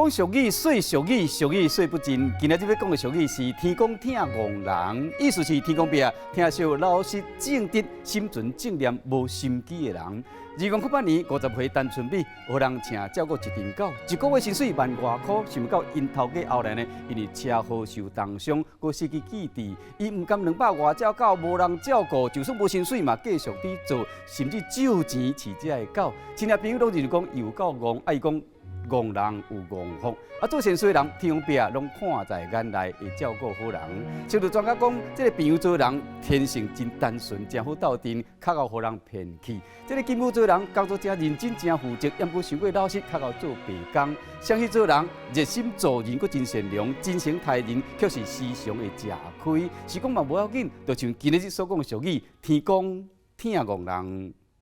講俗語，說俗語，俗語說不盡。今仔日欲講的俗語是天公疼戇人，意思是天公伯疼惜老實正直、心存正念、無心機的人。2008年50歲陳春美，予人請照顧一陣狗，一個月薪水萬外箍，想袂到𪜶頭家後來呢，因為車禍受重傷，閣失去記憶，伊毋甘200外隻狗無人照顧，就算無薪水嘛，繼續佇做，甚至借錢飼這个狗。親戚朋友攏認為講伊有夠戇，啊伊講戇人有戇福，啊做善事的人，天公伯攏看在眼內，會照顧好人。像專家講，這个白羊座人天性真單純，誠好鬥陣，較𠢕予人騙去。這个金牛座人工作誠認真、誠負責，毋過傷過老實，較𠢕做白工。雙魚座人熱心助人，閣真善良，真誠待人，卻是時常會食虧。是講嘛無要緊，就像今日所講的俗語：天公疼戇人。